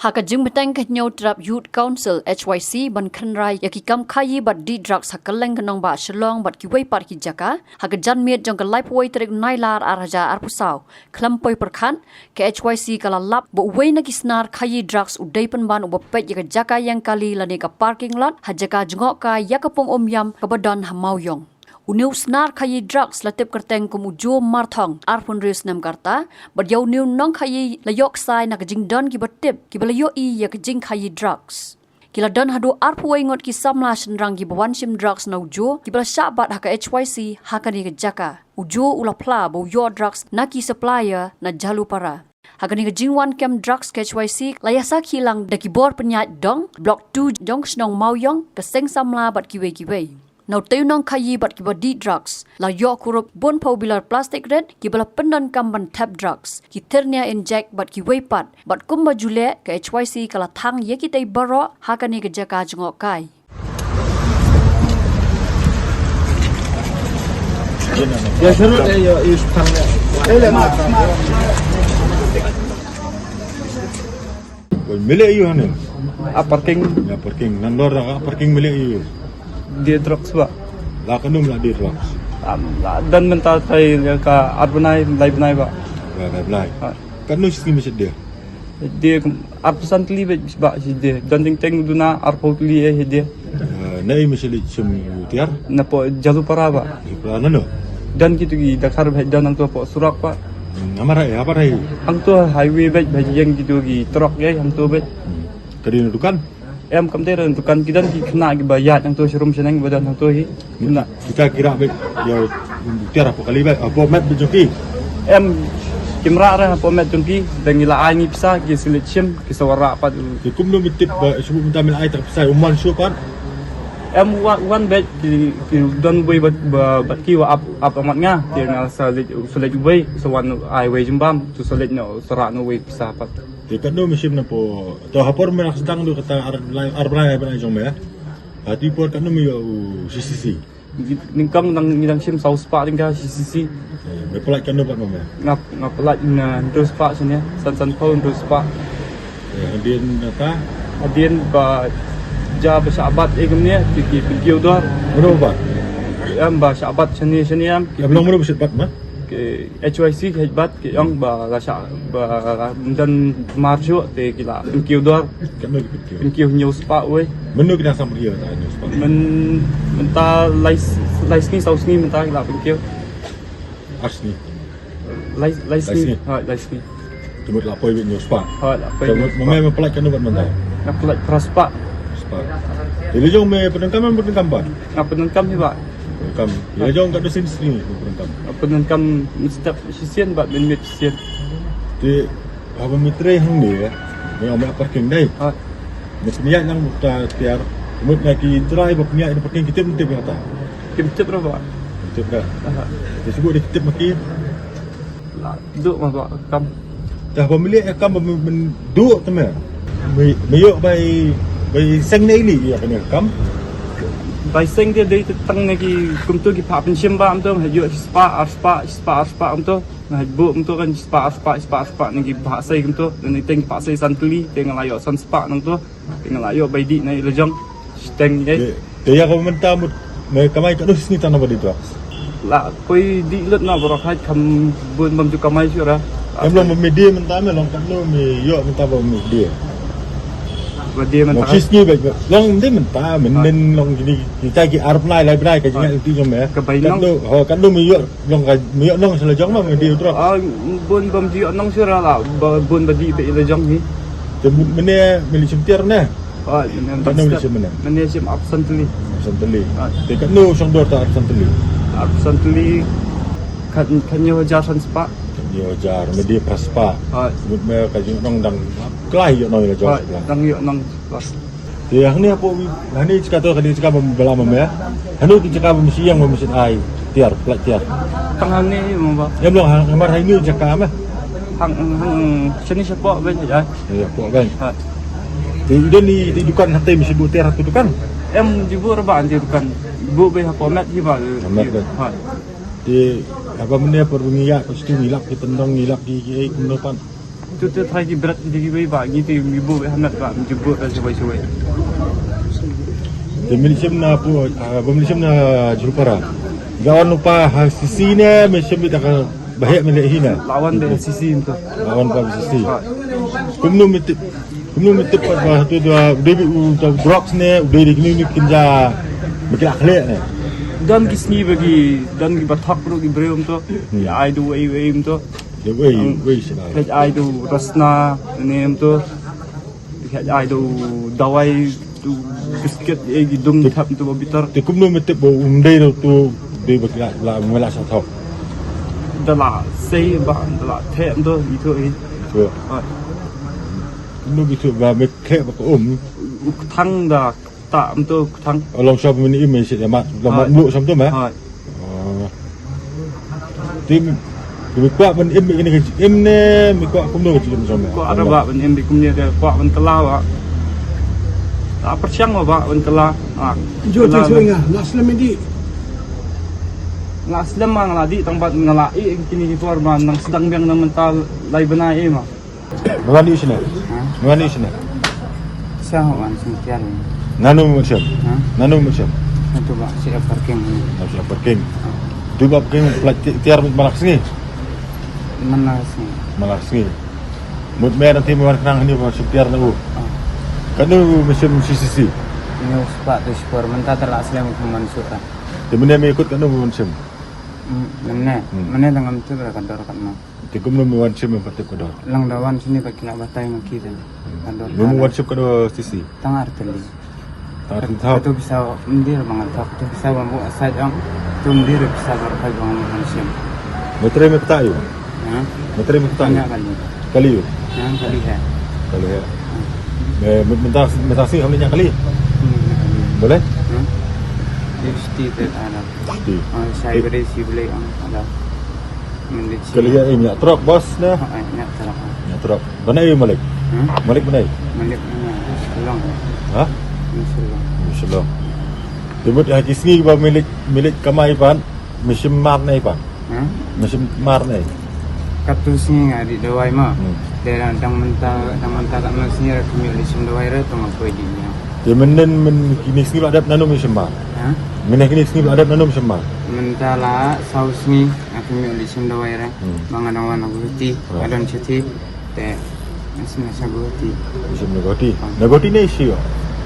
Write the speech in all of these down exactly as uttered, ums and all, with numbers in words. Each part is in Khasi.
Ha ka jingbteng ka Hynñiewtrep Youth Council, H Y C, ban kynrai ïa ki kam khaïi bad dih drugs ha kylleng ka nongbah Shillong bad kiwei pat ki jaka, ha ka janmiet jong ka laiphew tarik Nailar ar hajar arphew saw, khlem poi pyrkhat, ka H Y C ka la lap ba uwei na ki snar khaïi drugs u dei pynban uba peit ïa ka jaka ïeng kali lane ka parking lot ha jaka jngohkai ïa ka pung Umïam kaba don ha Mawïong. Une u snar khaïi drugs la tip kyrteng kum u Joe Marthong, arphew hynriew snem ka rta, bad ïa une u nongkhaïi la ïoh ksai na ka jingdon kiba tip kiba la ïohi ïa ka jingkhaïi drugs. Ki la don haduh arphew wei ngut ki samla shynrang kiba wan shim drugs na u Joe, kiba la shah bat ha ka H Y C ha kane ka jaka. U Joe u la phla ba u ïoh drugs na ki supplier na Jhalupara. Ha kane ka jingwan kem drugs ka H Y C la ïasakhi lang da ki bor pynïaid dong, Block two jong ka shnong Mawïong, ka seng samla bad kiwei kiwei. Na utei u nongkhaïi bad kiba dih drugs la ïoh kurup bun phew bilar plastik rit kiba la pyndonkam ban thep drugs, ki thyrnia injek bad kiwei pat, bad kumba ju leh ka H Y C ka la thang ïa kitei baroh ha kane ka jaka jngohkai. Oi, me leh aiu hangne? Ah, parking. Ïa parking. Nalor da ka parking me leh aiu? Dih drugs bah. La katno me la dih drugs? Ah, la don mynta trai ka ar bnai, lai bnai bah. Lai bnai. Ah. Katno shi sngi me shait dih? Dih arphew san tylli beit bah shait dih. Don teng teng duna arphew tylli eh dih. Eh, naei me shait leit shim u tiar? Na poh Jhalupara bah. Jhalupara nano? Don kito ki dakar beit don hangto poh surok bah. Hmm, namar eh, namar eh. Hangto highway beit, beit ïeng kito ki truck eh, hangto beit. Hmm. Ka dei na dukan? Em, kam dei na dukan, ki don ki khynnah kiba ïaid hangto sharum shaneng ba don hangto hi. Khynnah. Kita ki rah beit ïa u tiar hapoh kali beit, hapoh met beit jong ki. Em, kim rah re hapoh met jong ki, da ngi la ai ngi pisa, ki sa leit shim, ki sa wanrah pat. Te kumno me tip ba shu mynta me la ai ta ka pisa, u mon shuh pat? Em, wa-, wan beit ki, ki don uwei bad, ba-, bad ki wa ap, ap amat nga, te nga sa leit, sa leit uwei, sa wan ai uwei jingbam, te sa leit noh, sa rah noh uwei pisa pat. Te katno me shim napoh, to ha por me la sdang duh kata ar bnai, ar bnai, ar bnai jong me, eh? Ha ti por katno me ïoh u shi sisi? Nyngkong nang, ngi dang shim saw spah tyngka shi sisi. Eh, me pyllait katno pat ma me? Nga, nga pyllait na hynriew spah shane, san, san phew hynriew spah. Eh, hadien kata? Hadien ba jia ba shah bat eh kumne, ki, ki pynkiew dor. Mano ba bat? Em ba shah bat shane, shane em. Em long mano ba shah bat ma? Ki H Y C ki heh bat ki ong ba la shah ba la ym don mar shuh te ki la pynkiew dor. Katno ki pynkiew? Pynkiew hynñiew spah wei. Mynno ki dang sam pyrshah ta hynñiew spah? Myn, mynta lai s-, lai sngi saw sngi mynta ki la pynkiew. Ar sngi? Lai, lai sngi. Lai sngi? Ha, lai sngi. Te mut la poi wei hynñiew spah. Ha, la poi. Te mut hynñiew spah. Ma me, me pyllait katno bad mynta? Nga pyllait phra spah. Phra spah. Ïa la jong me pyndonkam em pyndonkam bad? Nga pyndonkam hi bad. Pyndonkam. Ïa la jong katno sien sngi pyndonkam? Nga pyndonkam mynstep shisien bad mynmiet shisien. Te haba me trei hangne, me ong me ap parking dei. Ha. Me pynïaid lang uta tiar, mut na ki trai ba pynïaid na parking ki tip, tip ïa kata? Kim tip ruh ba. Kim tip ruh. Aha. Te shu buh da ki tip ma ki. La duh ma ba kam. Te haba me leh ïa ka kam ba me, me duh te me. Me, me ïoh bai, bai seng ne ili ïa kane ka kam. Bai seng te dei te tang na ki kumto ki phah pynshim ba kumto, ïoh shi spah, ar spah, shi spah, ar spah kumto. Nga heh buh kumto kan shi spah, ar spah, shi spah, ar spah na ki phah sei kumto. Na teng phah sei san tylli, te nga la ïoh san spah nangto. Te nga la ïoh bai dih na i la jong. Shiteng ïa. Te, te ïa ka mynta mut me kamai katno shi sngi tang na ba dih drugs? La poi dih lut na baroh hait, kam bun bym ju kamai shuh ra. Em long ba me die mynta me long katno me ïoh mynta ba me die? Ba die mynta. Long shi sngi ba long die mynta, mynnin long kine kita ki ar bnai lai bnai ka jingïaid lynti jong me. Ka bai nong. Katno, ho, katno me ïoh long ka me ïoh nong sha la jong ma me die u drug? Ah, bun bym ju ïoh nong shuh ra la, ba bun ba dih beit la jong hi. Te mynne me leit shim tiar ne? Ah, mynne. Katno me leit shim mynne? Mynne shim arphew san tylli. Arphew san tylli. Ah. Te katno shong dor ta arphew san tylli? Arphew san tylli. Khat, khat hynñiew hajar san spah. Khat hynñiew hajar, me die phra spah. Ah. Mut me ka jingïoh nong dang kloi ïoh nong ïa la jong. Ah, dang ïoh nong. Te hangne hapoh, hangne jaka to, hangne jaka ba me la ma me. Hangne ki jaka ba me shu ïeng ba me shu ai tiar, pyllait tiar. Tang hangne mo ba. Em long ha, namar hangne jaka me. Hang, hang, shane shapoh beit ai. Ïa, shapoh beit. Ha. Te i don i, i dukan hangtei me shu buh tiar ha tu dukan? Em ju buh ruh ba hangtei dukan. Buh beit hapoh met hi ba. Hapoh met beit. Ha. Te haba mynne por ba ngi ïaid pat sha tu ngi lap ki tyndong, ngi lap ki, ki ei kumno pat? Tu te trai ki bret di ki wei ba ngi te ngi bu wei hanat ba ngi bu ra shawai shawai. Te mynshim na pu, ah, ba mynshim na Jrupara. Ga wan pa ha C C ne mynshim bi ta ka ba hek mynle hi na. Lawan de C C into. Lawan pa C C. Kumno mi tip, kumno mi tip pat ba tu da David u ta Brox ne u David ni ni kinja ba ki la khle ne. Dan ki sngi ba ki dan ki ba thok ru ki breu into. Ai du wei wei into. Wei wei sila. Pej ai tu rasna ne em tu. Pej ai tu dawai tu biscuit e gi dum thap tu bitar. Te kumno me tip ba um dei tu dei ba la me la sa thau. Da la sei ba da la the em tu itu i. Kumno gitu ba me khe ba ko um. U thang da ta em tu thang. Along shop mini im si ma long ma lu sam tu ma. Hai. Tim mi kwah ban im ini ke im ne mi kwah kumno ke jingim sam. Kwah ada ba ban im di kumne de kwah ban kela ba. Ta persiang ba ban kela. Ah. Jo te soi nga, nga slem di. Nga slem ma nga la di tang bat nga la i kini ki por ma nang sedang biang nang mental lai bena i ma. Ngan ïa sini. Ha? Ngan ïa sini. Sa wan sini tiar. Nanu musim. Ha? Nanu musim. Itu ba si parking. Nanu si parking. Itu ba parking plat ti- tiar malak sini. Mana sini? Malak sini. Mut mer nanti mawar kenang ni musim tiar na u. Kanu musim C C C. Ini uspa tu sport mentah telah selem kuman surat. Di mana me ikut kanu musim. Mana mana dengan tu berkat dor kat mana. Te kumno me wan shim me patip ka dor. Lang da wan shini ba ki la batai ma ki te. Ka dor. Me wan shim ka dor sisi. Tang ar tylli. Tang ar tylli. To bisa mdir ba ngan thok to bisa ba bu asai ang. To mdir bisa ba kai ba ngan wan shim. Me trei me pta yu. Ha? Me trei me pta yu. Nya kali. Kali yu. Nya kali hai. Kali hai. Me me ta me ta si hamni nya kali. Boleh? Ha? Safety te ada. Safety. Ah, sai bade si boleh ang ada. Kali ya, eh, minyak truk, bos, dah. Ha, eh, minyak truk. Minyak truk. Mana eh, Malik? Hmm? Malik mana eh? Malik mana? Shillong. Hah? Shillong. Shillong. Timut ya, ki sngi ba milik, milik kamai pan, musim mar nai pan. Hmm? Musim mar nai. Katu sngi nga di dawai ma. Hmm. Dang menta, dang menta kat na sngi ra kami musim dawai ra tu ngapoi di nya. Te menen men kini sngi ba dap nanu musim mar. Ha? Menen kini sngi ba dap nanu musim mar. Menta la sau sngi. Aku mi oli sim dawai re. Hmm. Manga dang wan aku hati. Adon chati. Te. Nasi nasi aku hati. Sim na Guwahati. Na Guwahati ne isi yo.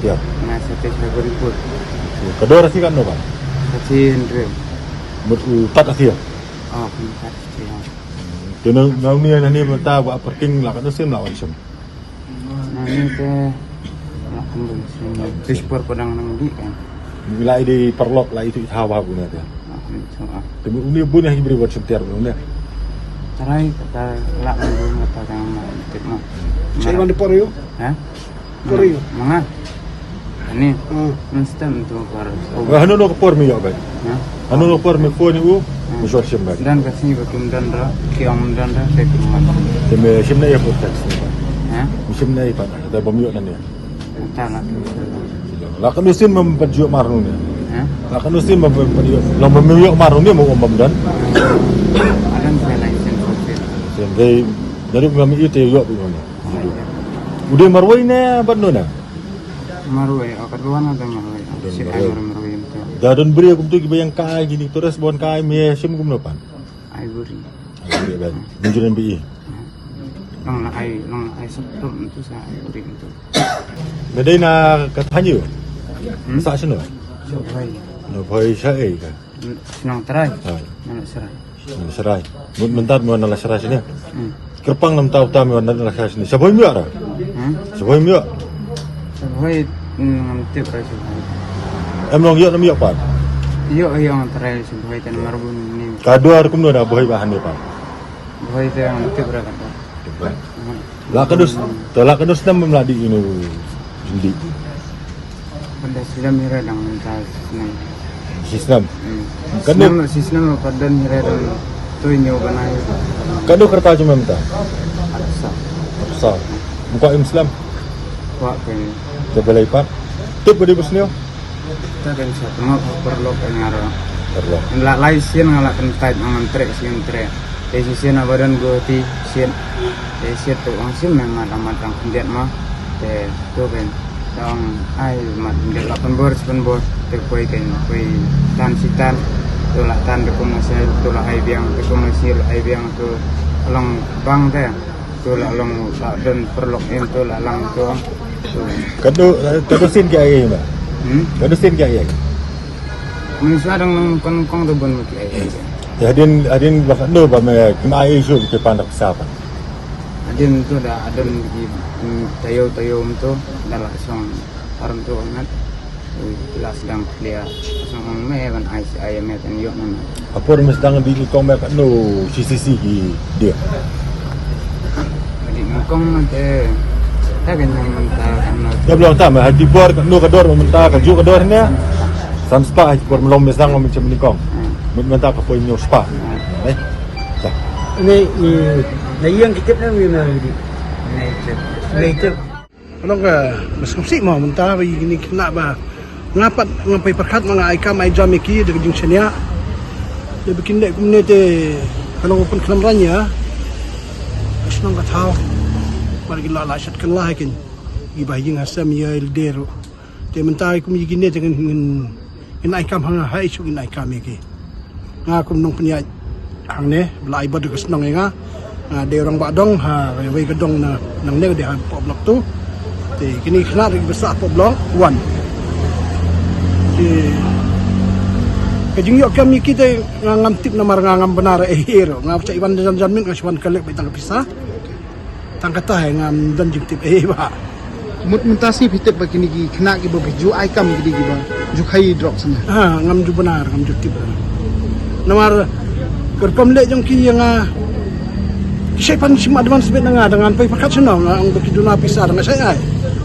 Ya. Na sate sa aku report. Ka dor asi kan no kan. Sate hindre. Mut u tat asi ya. Oh, pun tat asi ya. Te na na ni na ni mata ba parking la kan sim la wan sim. Nani te la kembali sini. Fish por pedang nang di kan. Bila di paralok la itu itha ba guna te. Te uni bun yang beri buat sentiar bun ya. Tarai kata la kembali kata yang mau tip ma. Saya mandi por yu. Ha? Por yu. Manga. Ani. Hmm. Instant tu por. Hanu no por mi yo bai. Ha? Anu no por me phone u, me shor sim bad. Dan ka sngi ba kim dan ra, ki ong dan ra, te kim man. Te me sim na airport taxi. Ha? Me sim na airport, da bam yo na ne. Ta la kim sim. La kan usin mem pat yo mar nu ne. Ha? La kan usin mem pat yo, la mem yo mar nu ne mo bam dan. Adan sa license ko sir. Sen dei dari mem ite yo bi ne. Udah marwai ne bad nu ne. Marwai, oh, kat wan ada marwai. Si ai marwai marwai itu. Da don bri kumtu ki bayang kai gini terus bon kai me sim kumno pan. Ai bri. Ai bri ban. Nunjuran bi. Long la ai, long la ai sep tu sa ai bri itu. Medai na kathanyu. Hmm? Sa sino. Sa bhai. No bhai sa ai ka. Sinong Trai. Hai. Nang Serai. Nang Serai. Mut mentat mo nang Serai sini. Hmm. Kerpang nam tau tam mo nang Serai sini. Saboi miok ra. Hmm? Saboi miok. Saboi ngam tip ra saboi. Em long yok nam yok pat. Yok yok ngan Trai saboi tan marbun ni. Ka dua rukum no da boi ba hande pat. Boi te ngam tip ra kata. Tip ra. Hmm. La kedus, to la kedus nam mem la di inu jindi. Pada silam hira dang minta silam. Silam. Hmm. Kan silam, silam pada hira dang tu inyo banai. Kan do kereta cuma minta. Aksa. Aksa. Muka im silam. Kuat kan. Te belai pat. Tip beri bus nyo. Ta kan sa tengok perlu kan ngaro. Perlu. La lai sien ngala kan tait mangan trek sien trek. Te shisien ba don ko ti sien. Te sien to ong sim me mat amat tang khyndiat ma. Te to ken tang ai mat khyndiat la pynbor pynbor. Te poi ken poi tan si tan. To la tan te kum na sel to la ai biang te kum na sel ai biang to along bang te. To la long la don perlok em to la lang to. To. Ka do ka do sien ki ai ma. Hmm? Ka do sien ki ai. Mun sa dang nang kon kong to bun ki ai. Ya hadien hadien ba ka do ba me kena ai isu ki pan dak sa pa. Hadien to da adon ki tayo tayo to da la song aram to ngat. Ui, la sdang khlia. Song ong me ban ai si ai me kan yok na me. Apor me sdang di kong me ka no C C C ki dia. Di kong te ta kan nang menta kan no. Ya belum ta me hadi bor ka no ka dor menta ka ju ka dor ne. San spa hadi bor melom me sdang me cem ni kong. Mut menta ka poi nyo spa. Eh. Ni ni na yang kita na ni na di. Ni itu. Ka long ka ba sngewsih mo mynta ba ïa kine ki khynnah ba nga pat nga poi pyrkhat ma nga ai kam ai jam ïa ki da ka jingshaniah. Dei ba kin dei kumne te ka long ka pynkhlem rang ïa ka shnong ka thaw. Ba ki la la shat kylla ha kin ki ba ïing ha sem ïa lade ruh. Te mynta kum ïa kine te ngin ngin ai kam ha nga ha i shu ngin ai kam ïa ki. Nga kum nongpynïaid hangne ba la ai bad ka shnong ïa nga. Nga dei rangbah dong ha wei ka dong na nangne ka dei ha Poh Blok tu. Te kine ki khynnah ki ba sah Poh Blok wan. Te ka jingïoh kam ïa ki te nga ngam tip namar nga ngam bna ei ei ruh. Nga ba sah i wan jan jan miet nga shu wan collect beit tang ka pisa. Tang kata hi ngam don jingtip ei ei bah. Mut mynta sngi phi tip ba kine ki khynnah kiba phi ju ai kam kine kiba ju khaii drugs ne? Ha, ngam ju bna, ngam ju tip. Namar ka rukom leh jong ki ïa nga ki shait pan shim advance beit na nga, da ngan poi pyrkhat shnong nga ong ba ki duna pisa da nga shait ai.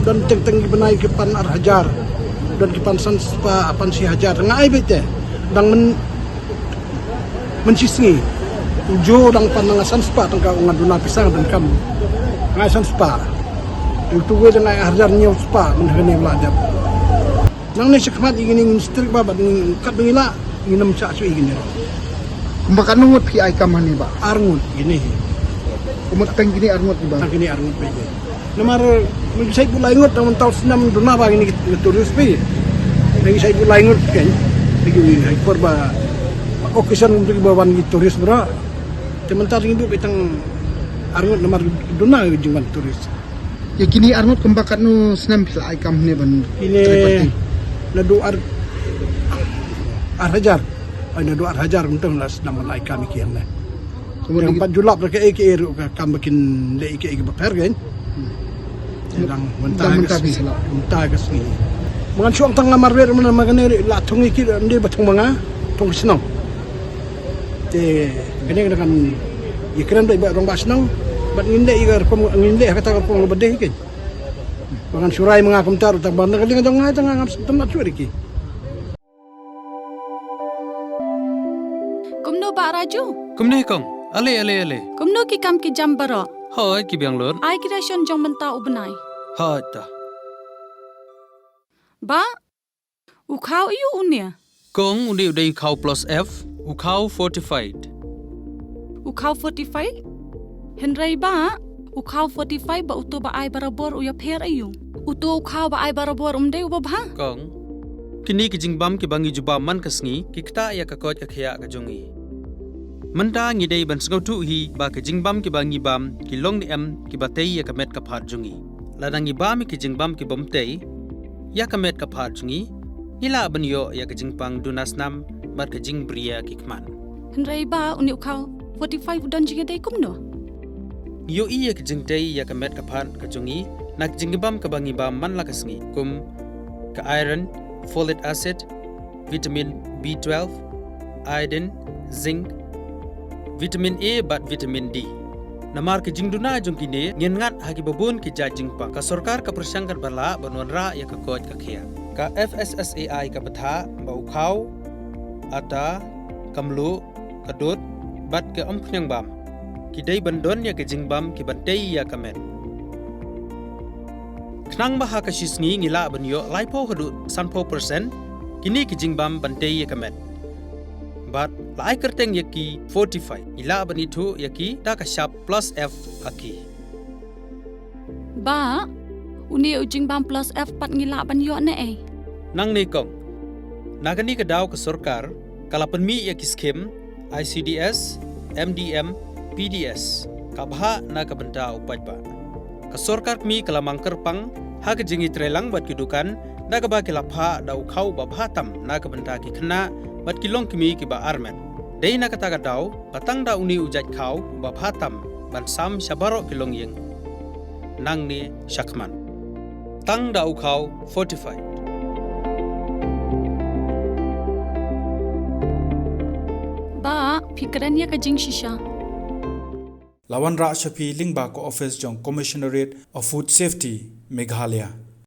Don teng teng ki bnai ki pan ar hajar. Don ki pan san spah, pan shi hajar da nga ai beit te. Dang myn Mynshisngi u Jo dang pan nga san spah tyngka, u nga duna pisa nga donkam. Nga ai san spah. Utu wei dang ai ar hajar hynñiew spah mynta kane ba la dep. Nangne shakhmat ïa kine ngin strik ba bad ngin kat ba ngi lah ngin ym shah shuh ïa kine. Kumba katno ngut phi ai kam hangne ba? Ar ngut kine hi. Kumba tang kine ar ngut ba? Tang kine ar ngut ba ïa kine. Namar ngi shait bud lai ngut, namar tang snem duna ba ngi ngi tourist phi. Ngi shait bud lai ngut kan. Ngi ngi hai por ba occasion ngi ba wan ngi tourist bra. Te mynta ngi bud tang ar ngut namar duna ngi jingwan tourist. Ïa kine ar ngut kumba katno snem phi la ai kam ne ban? Kine naduh ar, ar hajar. Ai naduh ar hajar mynta la snem ban ai kam ïa ki hangne. Kumba dang pat ju lap da kaei kaei ruh ka kam ba kin leh ïa kaei kaba pher kein. Te dang mynta ka sngi. Mynta ka sngi. Ba ngan shu ong tang nga marwei ruh mynta ma kane ruh la thung ïa ki ruh ym dei ba thung ma nga, thung ka shnong. Te kane ka dang kan ïakren beit bad rangbah shnong bad ngin leh ïa ka rukom, ngin leh ha kata ka rukom kaba dei kein. Ba ngan shu rai ma nga kumta ruh tang ba na ka liang jong nga tang nga ngam sngewtynnat shuh ïa ki. Kumno Bah Raju? Kumne kong. Ale ale ale. Kumno ki kam ki jam baroh? Hooid ki biang lut. Ai ki ration jong mynta u bnai. Hooid ta. Bah, u khaw aiu une? Kong, une u dei u khaw plus F, u khaw fortified. U khaw fortified? Hynrei bah, u khaw fortified bad uto ba ai barabor u ïapher aiu? Uto u khaw ba ai barabor um dei uba bha? Kong, kine ki jingbam kiba ngi ju bam man ka sngi ki ktah ïa ka koit ka khiah ka jong ngi. Mynta ngi dei ban sngewthuh hi ba ki jingbam kiba ngi bam ki long ne em kiba tei ïa ka met ka phad jong ngi. Lada ngi bam ïa ki jingbam kibym tei ïa ka met ka phad jong ngi, ngi lah ban ïoh ïa ka jingpang duna snam bad ka jingbriew ki khmat. Hynrei bah, une u khaw fortified u don jingïadei kumno? Ngi ïohi ïa ka jingtei ïa ka met ka phad ka jong ngi na ki jingbam kaba ngi bam man la ka sngi, kum ka iron, folic acid, vitamin B twelve, iodine, zinc, vitamin A bad vitamin D. Namar ki jingduna jong kine ngin ngat ha kiba bun ki jait jingpang. Ka sorkar ka pyrshang katba lah ban wanrah ïa ka koit ka khiah. Ka F S S A I ka bthah ba u khaw, atta, ka mluh, ka dud bad ka umphniang bam ki dei ban don ïa ki jingbam kiban tei ïa ka met. Khnang ba ha ka shi sngi ngi lah ban ïoh laiphew haduh sanphew percent kine ki jingbam ban tei ïa ka met. Bad la ai kyrteng ïa ki fortified. Ngi lah ban ithuh ïa ki da ka shap plus F ha ki. Bah, une u jingbam plus F pat ngi lah ban ïoh ne ei? Nangne kong. Na kane ka daw ka sorkar ka la pynmih ïa ki skim I C D S, M D M, P D S, ka bhah na ka bynta u paidbah. Ka sorkar kmie ka la mang kyrpang ha ka jingïatreilang bad ki dukan, da kaba ki la phah da u khaw ba bha tam na ka bynta ki khynnah bad ki longkmie kiba armet. Dei na kata ka daw ba tang da une u jait khaw ba bha tam ban sam sha baroh ki longïing. Nangne shakhmat. Tang da u khaw fortified. Bah, phi kren ïa ka jingshisha. La wanrah sha phi lyngba ka office jong Commissionerate of Food Safety, Meghalaya.